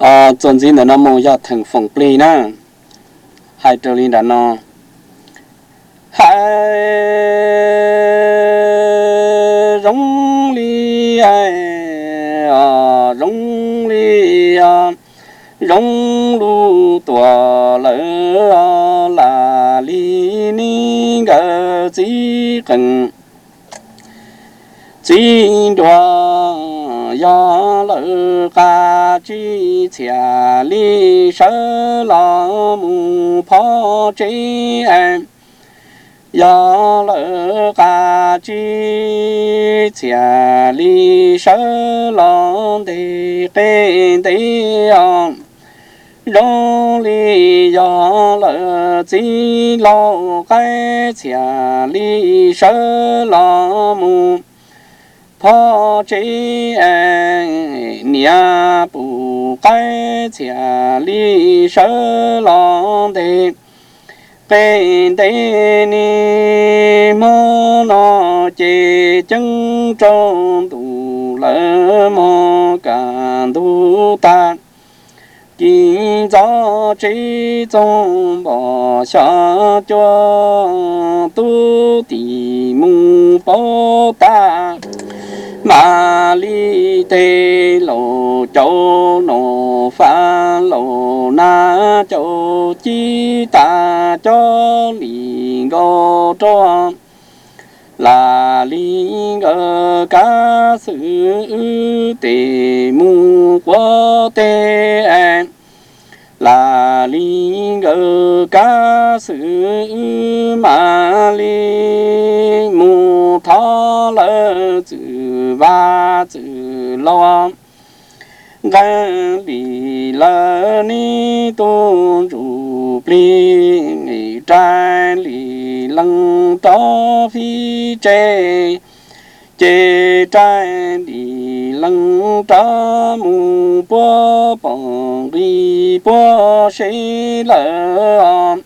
Txuas ntxiv ntawm no mus yog theem foom plig na, hais raws li nram no. Hais zoo li, zoo li, zoo lub tuam lawm, lam li ne nkawd txiv qeej txiv nruas, yog lawv qab tsib txhiam li sawv los mus phob tsev. Yog lawv qab tsib txhiam li sawv los ntes qe ntev os, zoo li yog lawv txiv laus qaib txhiam li sawv los mus phob tsev, niam pus qaib txhiam li sawv los ntes qe ntev ne. Hmo no ces ceeb tsaus ntuj lawm mog, kaj ntug tag kis ntxov tsev txoog npos xyov cua, tub tim mus paub tag. Mam li tes laus caum nus, fab laus nab caum cib, tas cov li nkaus rau, lam li nkawd kab xwm wb tes mus quav teb, lam li nkawd kab xwm wb mam li mus thov lawv txwm vaj txwm laus. Nqee li lawv neb tub ntsuj plig, rais li leej rov fib tsev, ces rais li leej rov mus puab pom nqi puab sev lawm.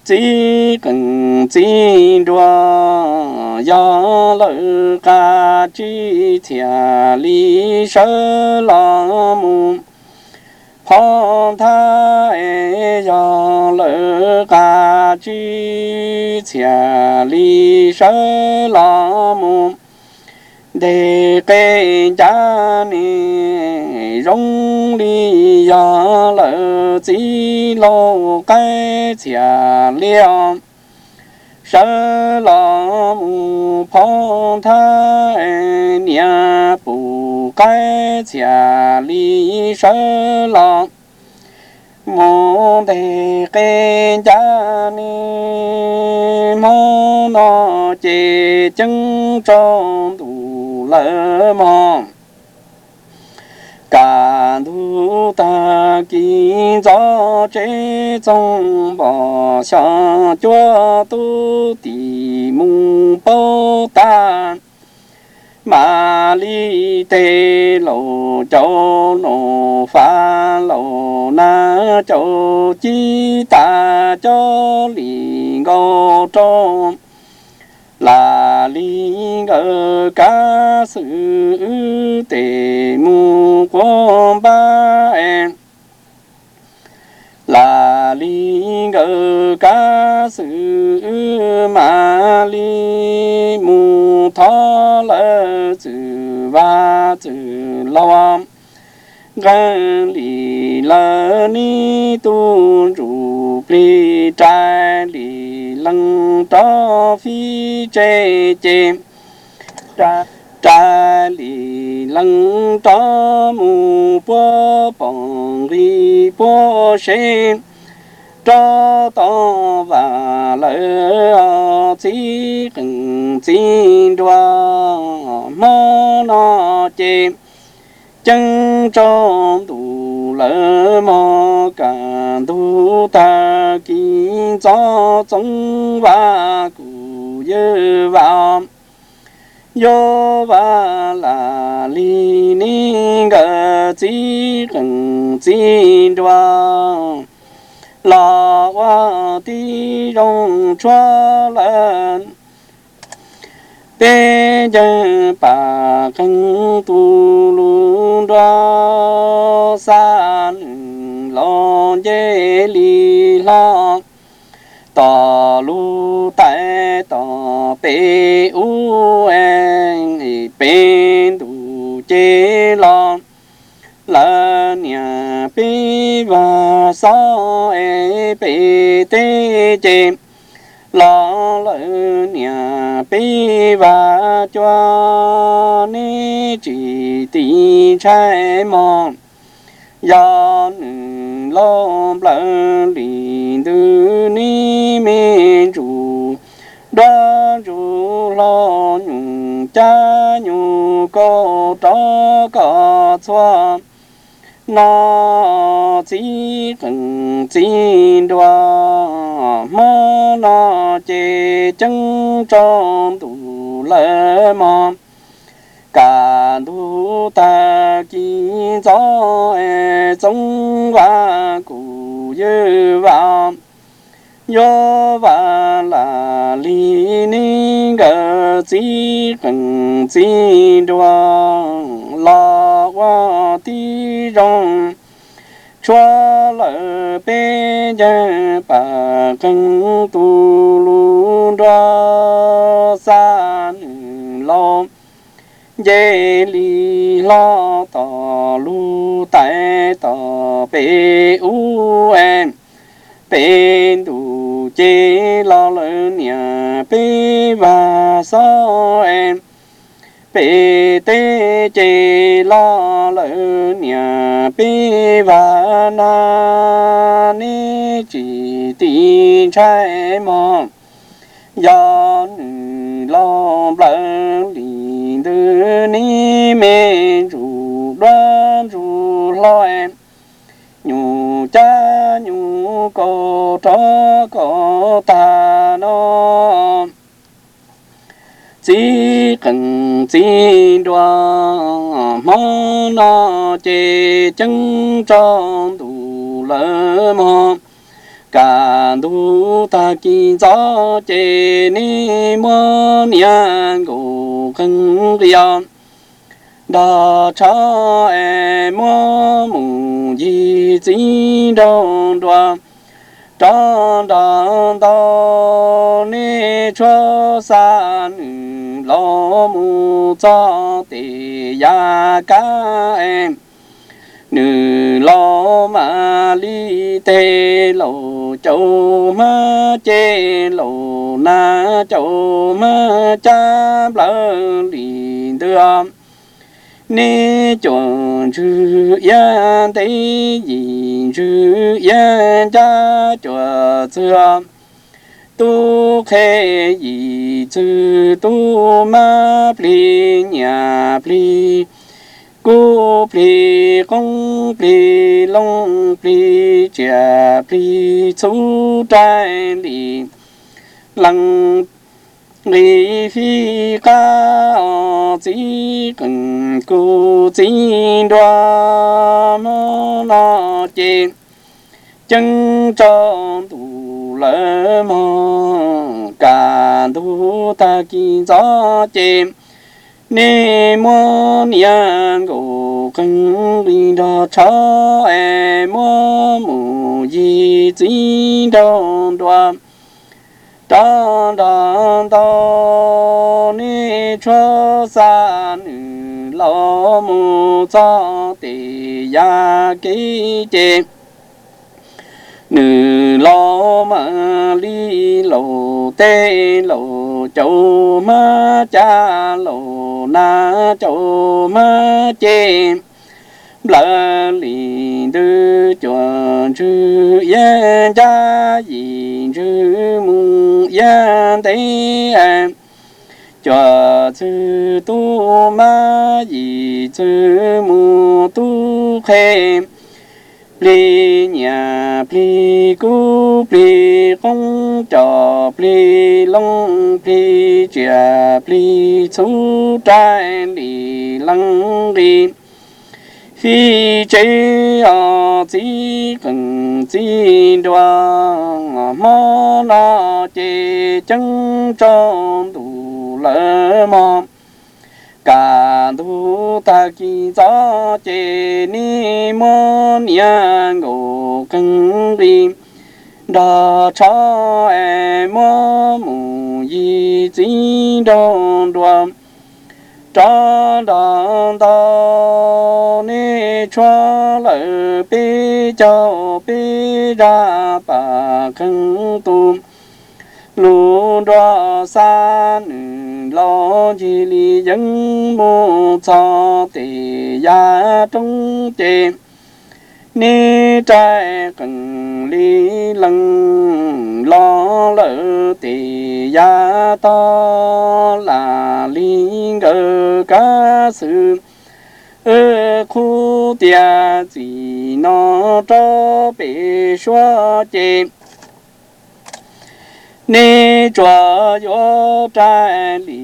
Txiv qeej txiv nruas, yog lawv qab tsib txhiam li sawv los mus phob thab, yog lawv qab tsib txhiam li sawv los mus ntes qe ncaj ne, zoo li yog lawv txiv laus qaib txhiam li os, sawv los mus phob thab, niam pus qaib txhiam li sawv los mus ntes qe ncaj ne. Hmo no ces ceeb tsaus ntuj lawm mog, kaj ntug tag kis ntxov tsev txoog npos xyov cua, tub tim mus paub tag. Mam li tes laus caum nus, fab laus nab caum cib, tas cov li nkaus rau, lam li nkawd kab xwm wb tes mus quav npab, lam li nkawd kab xwm wb mam li mus thov lawv txwm vaj txwm laus. Nqee li lawv neb tub ntsuj plig, rais li leej rov fib tsev ces rais li leej rov mus puab pom nqi puab sev, rov tau vam lawm txiv qeej txiv nruas. Hmo no ces ceeb tsaus ntuj lawm mog, kaj ntug tag kis ntxov txoov vaj kuj yuav vaj, yuav vaj lam li neb nkawd txiv qeej txiv nruas los ua tib zoo tshuaj lawm. Peb nceeg pam qeej tu lus nruas xa ces los lawm niam peb vaj xob es pem teb ces los lawm niam peb vaj cua, neb tsis tim ntshai mog. Yog nws lauj nplawg lim ntws neb me ntsuj duab ntsuj hlau, nyuj cab nyuj kaus rov kom txhua no, txiv qeej txiv nruas hmo no ces ceeb tsaus ntuj lawm mog. Kaj ntug tag kis ntxov es Txoov Vaj kuj ywj vam, yuav vam lam li neb nkawd txiv qeej txiv nruas los ua tib zoo, tshuav lawm peb ncaag pam qeej tus lug nruas xa nws laus nce li hlo tom lug tais tom pem ub es pem ntuj ces los lawm niam peb vaj xob es pem teb ces los lawm niam peb vaj na, neb tsis tim ntshai mog. Yog nws lauj nplawg lim ntws neb me ntsuj duab ntsuj hlau, nyuj cab nyuj kaus rov kom tag no, txiv qeej txiv nruas hmo no ces ceeb tsaus ntuj lawm mog. Kaj ntug tag kis ntxov ces neb muab niam nkaus qeej nqi os, nrog tsho es muab mus yig txiv nraug nruas, rov nrog ntau neb tshuab xa nws laus mus txog tes yav kab es nws laus mam li teg laus caum hmab ces laus na caum hmab cab nplawg lim ntws. Neb cuam ntswg iab ntev yim ntswg iab ncab cuam txwg tub qhe yim txwg tub mab plig nyiam plig kub plig qoob plig loo plig tsiaj plig txhu rai li leej nqi fij qab os txiv qeej kuv txiv nruas hmo no ces ceeb tsaus ntuj lawm mog. Kaj ntug tag kis ntxov ces neb muab niam nkaus qeej nqi nrog tsho es muab mus yig txiv nraug nruas, rov nrog ntau neb tshuab xa nws laus mus txog tes yav kev ces nws laus mam li laus teg laus caum hmab cab laus na caum hmab ces nplawg lim ntws cuam ntswg iab ncab yim ntswg mus iab ntev cuam txwg tub mab yim txwg mus tub qhe plig nyiam plig kub plig qoob com plig loo plig tsiaj plig txhu rai li leej nqi fij tsev os txiv qeej txiv nruas hmo no ces ceeb tsaus ntuj lawm mog. Kaj ntug tag kis ntxov ces neb muab niam nkaus qeej nqi nrog tsho es muab mus yig txiv nraug nruas, rov nrog ntau, nej tshuav lawm peb caug peb zaj pam qeeg. Lus nruab xab nws los ncig li yeeb mus txog tes yav roob ces, nej rais qees li lees los lawm tes yav tog. Lam li nkawd kab xwm, wb qhuab tias txij no rau pem suab ces, nej tsuas yuav rais li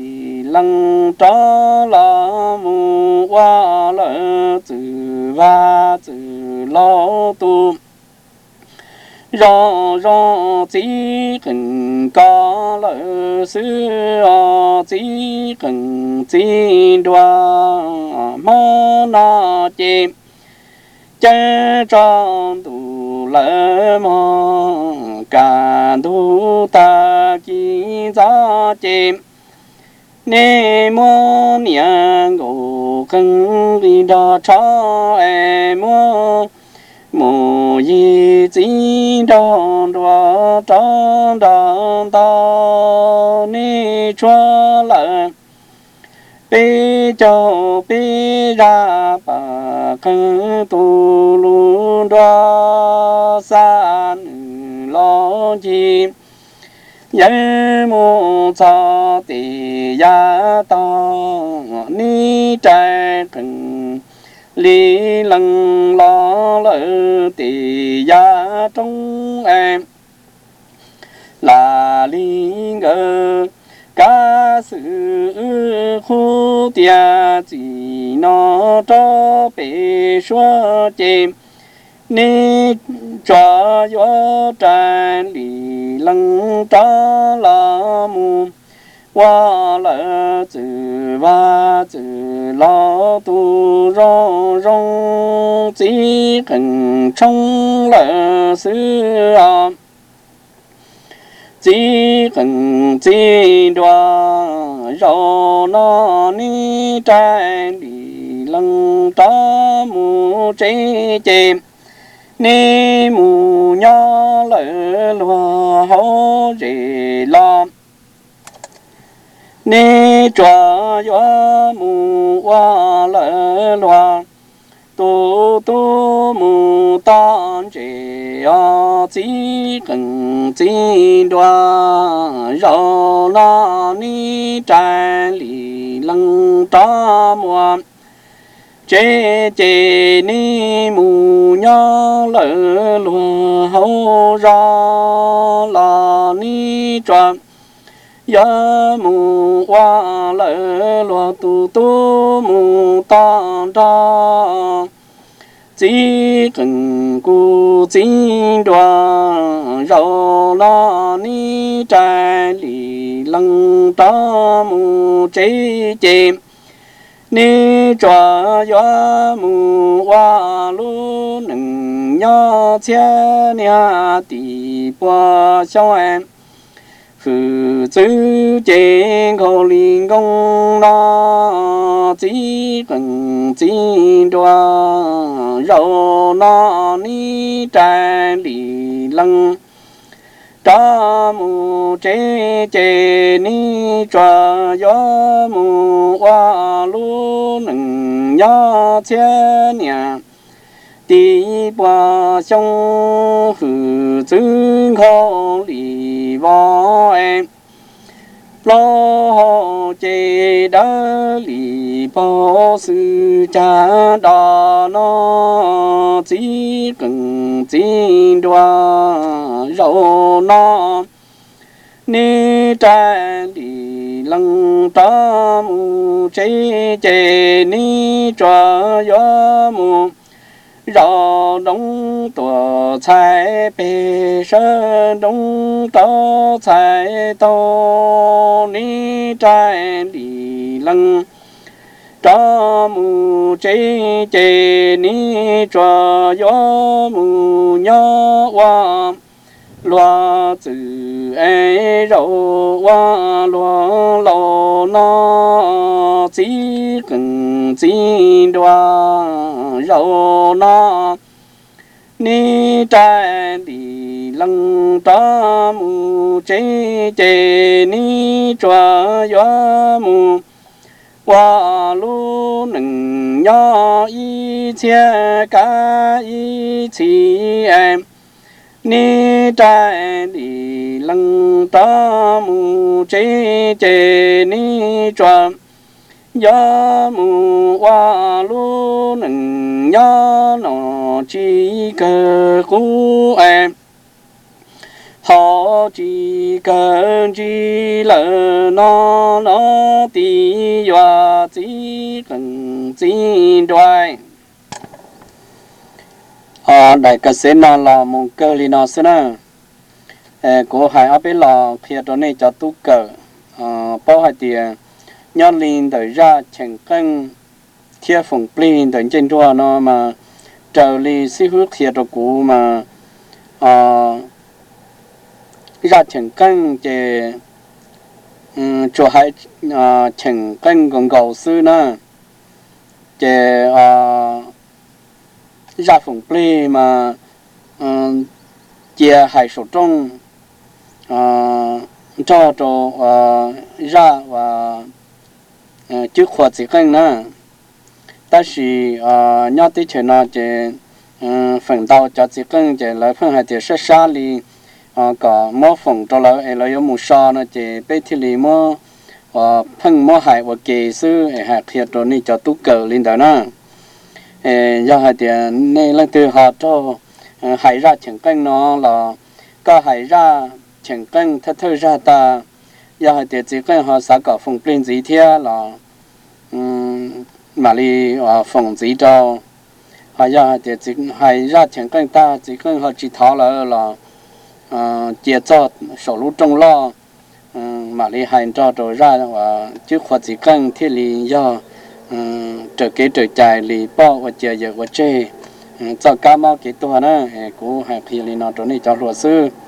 lees rov los mus ua lawm txwm vag txwm laus tus. Zoo zoo txiv qees koj lawm xwb os, txiv qees txiv nruas. Hmo no ces caij tso ntuj lawm mog, kaj ntug tag kis ntxov ces, nej muab niam nkaus qees nqis nrog tsho es muab mus yig txiv nraug nruas rov nrog ntau, nej tshuav lawm peb caug peb zaj pam qeeg. Tus lus nruab xab nws los ncig yeeb mus txog tes yav tog, nej rais qees li lees los lawm tes yav roob es, lam li nkawd kab xwm, wb qhuab tias txij no rau pem suab ces, nej tsuas yuav rais li lees rov los mus ua lawm txwm vag txwm laus tus. Zoo zoo txiv qees tshoob lawm xwb os, txiv qees txiv nruas. Zaum no nej rais li lees rov mus tsev ces, nej mus nyob lawm luag hauv zes los, nej tsuas yuav mus ua lawm luag tus tub mus toj ntses os, txiv qees txiv nruas. Zaum no nej rais li lees rov mus tsev ces, nej mus nyob lawm luag hauv zos los, nej tsuas yuav mus ua lawm luag tus tub mus toj nrog txiv qees kuv txiv nruas. Zaum no nej rais li lees rov mus tsev ces, nej tsuas yuav mus ua lub neej nyob txhiab niaj tim pua xyoo. Hwm txwv ces nkhaus li nkoos no, txiv qees txiv nruas. Zaum no nej rais li lees rov mus tsev ces, nej tsuas yuav mus ua lub neej nyob txhiab niaj tim pua xyoo. Hwm txwv nkhaus li vov es, plaub hau ces dawb li paug xwm cag dos no, txiv qees txiv nruas. Zaum no nej rais li lees rov mus tsev ces, nej tsuas yuav mus zaum nroog tuam txhais pem, sawv nroog rau txhais taug. Nej rais li lees rov mus tsev ces, nej tsuas yuav mus nyob ua Luag txwm es zaum ua luag laus no, txiv qeej txiv nruas zaum no, neb raij ntim lees rov mus tsev ces neb tsuas yuav mus ua lub neej nyob ib txhiab kab ib txhis es. Neb raij ntim lees rov mus tsev ces neb tsuas yuav mus ua lub neej nyob no tsis kawg qub es, ho tsis kawg ntsis lawm no, no tib yuav txiv qeej txiv nruas. Daim kas xev no los mus kawg li no xwb na. Kuv hais ob peb los qhia rau nej cov tub kawm paub hais tias nyob li ntawm zaj cheem qeej thiab foom plig ntawm ncej nruag no mas, raws li xib hwb qhia rau kuv mas, zaj cheem qeej ces tsuas hais cheem qeej nkaus nkaus xwb na. Ces zaj foom plig mas cia hais saum rooj nrog rau zaj uas cwb qhuas txiv qeej na. Tab sis nyob teb chaws no ces feem ntau cov txiv qeej ces lawv pheej hais tias sab sab li kom muab foom rau lawv es lawv yuav mus so no ces peb thiaj li muab pheej muab hais ua ke xwb es hais qhia rau nej cov tub kawm li ntawd na. Yog hais tias nej leej twg ho raug hais zaj cheem qeej no los koj hais zaj cheem qeej thawj thawj zaj tag, yog hais tias txiv qeej ho xav kom foom plig ntxiv thiab los mam li foom ntxiv rau. Ho yog hais tias hais zaj cheem qeej tag txiv qeej ho tsis thov lawm los cia txog saum lub rooj loj, mam li hais nrog rau zaj uas cwb qhuas txiv qeej thiaj li yog raws kev raws cai li poj ua cia yawm ua tseg, txoj kab mob kev tuag na. Kuv hais qhia li no rau nej cov hluas xwb.